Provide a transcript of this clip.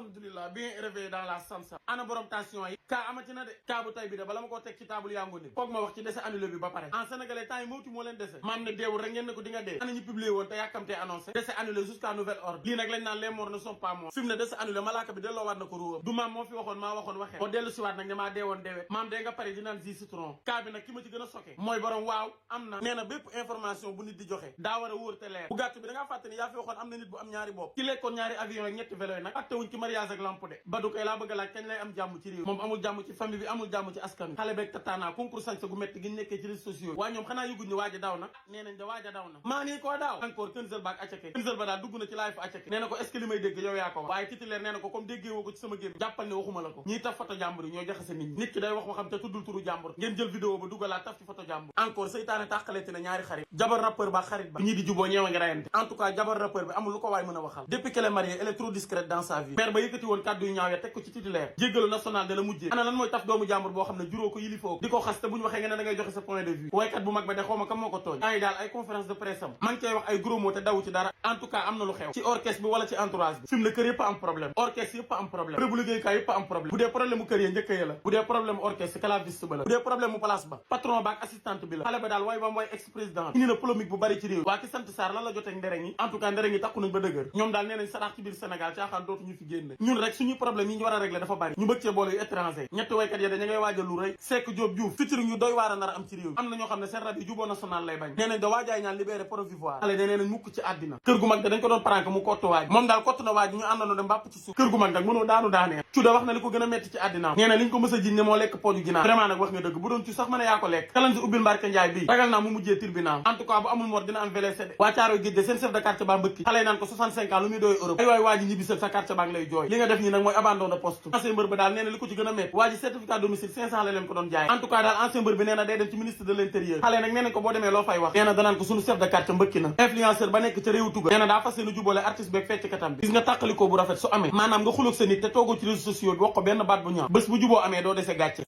alhamdulilah bien réveillé dans la sansa ana borom tension yi kaa amati na de kaa bu tay bi de bala ma koo teg ci table yangu ni foog ma wax ci dese annulé bi ba pare en sénégalais temps yi mawti moo leen dese maam ne deewul rek ngeen ne ko di nga dee ana ñu publié woon te yàkkamtee annoncé dese annulé jusqu'à nouvel ordre lii nag lañ naan les morts ne sont pas morts fi mu ne dese annulé malaaka bi delloo waat na ko ruwam du maam moo fi waxoon maa waxoon waxee moo dellu si waat nag ne maa deewoon deewet maam dee nga pare di naan ji citron kaa bi nag ki ma ci gën a soke mooy borom waaw am na nee na bépp information bu nit di joxe daa war a wóor te leer bu gàtt bi da ngaa fàtte ni yaa fi waxoon am na nit bu am ñaari bopp ki lekkoon ñaari avion ak ñetti vélo yi nag atte wuñ ci mariage ak lampe de Badou koy laa bëgg a laaj kañ lay am jàmm ci réew moom amul jàmm ci famille bi amul jàmm ci askan xale beeg tataana concours sañ sa gu métti gi nekkee ci réseaux sociaux waaye ñoom xanaa yëguñ ne waaja daw na nee nañ da waaja daw na maa nii koo daaw encore Kenzel baak accake Kenzel ba daal dugg na ci live fa accake nee na ko est ce que li may dégg yow yaa ko wax waaye titulaire nee na ko comme déggee woo ko ci sama génn jàppal ne waxuma la ko ñiy taf photo jàmbur yi ñoo jaxase nit ñi nit ki day wax waxam te tuddul turu jàmbur ngeen jël vidéo ba dugalaat taf ci photo jàmbur encore seytaane tàqalete na ñaari xarit jabar rappeur ba xarit ba ñii di juboo ñeewa ngi rayante en tout cas jabar rappeur bi amul lu ko waay mën a waxal depuis qu'elle est mariée elle est trop discrète dans sa vie mère ba yëkkati woon kàddu yu ñaaw ya teg ko ci titulaire jéggalu national de la mujjee ana lan mooy taf doomu jàmbur boo xam ne juróo ko yilifoo di ko xas te bu ñu waxee nga ne da ngay joxe sa point de vue waykat bu mag ba de xaw ma kam moo ko tooñ ay daal ay conférence de presse am man cay wax ay gros mots te daw ci dara en tout cas am na lu xew ci orchestre bi wala ci entourage bi fi mu ne kër yëpp am problème orchestre yëpp am problème bërëbu liggéeykaay yëpp am problème bu dee problème mu kër ya njëkk ya la bu dee problème mu orchestre claviste ba la bu dee problème mu place ba patron ba ak assistante bi la xale ba daal way bam way ex président indi na polémique bu bari ci réew waa ki sant Sarr lan la jotee ndereñ yi en tout cas ndereñ yi takku nañ ba dëgër ñoom daal nee nañ sarax ci biir Sénégal caaxaan dootu ñu fi génn ñun rek suñu problème yi ñu war a régler dafa bari ñu bëgg cee boole yu étranger ñetti waykat ya dañu ngay waajal lu rëy Seck Diop Diouf futur ñu doy waar a nar a am ci réew am na ñoo xam ne seen rab yi juboo national lay bañ nee nañ da waajaay ñaan libéré provisoire xale ne nee nañ mukk ci àddina kër gu mag da dañ ko doon prank mu kottu waaj moom daal kottu na waaj ñu àndandoo dem bàpp ci suuf kër gu mag nag mënoo daanu daanee cuda wax na li ko gën a metti ci àddinaam nee na liñ ko mës a jiñ ne moo lekk pooju ginaar vraiment nag wax nga dëgg bu doon ci sax mën a yaa ko lekk kalan si ubbil Mbarke Njaay bii ragal naa mu mujjee tribunal en tout cas bu amul mor dina am VLC de waa Caaroy Géej de seen chef de quartier ba mbëkki xale yi naan ko 65 ans lu muy doy Europe ay waay waa ji ñibbisal sa quartier baa ngi lay jooy li nga def nii nag mooy abandon de poste ancien mbër ba daal nee na li ko ci gën a métti waa ji certificat domicile 500 la leen ko doon jaay en tout cas daal ancien mbër bi nee na day dem ci ministre de l'intérieur xale nag nee nañ ko boo demee loo fay wax nee na danaan ko suñu chef de quartier mbëkki na influenceur ba nekk ca réewu Tugal nee na daa fas yéene jubale artiste beeg fecc katam bi gis nga tàqalikoo bu rafet su amee maanaam nga xuloog sa nit te toogoo ci réseaux sociaux bi wax ko benn baat bu ñaaw bés bu juboo amee doo dese gàcce